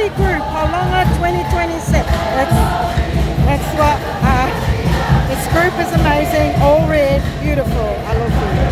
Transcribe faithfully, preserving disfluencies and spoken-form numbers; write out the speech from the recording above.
Group, Hoholaga twenty twenty-six. That's, that's what, uh, this group is amazing, all red, beautiful. I love it.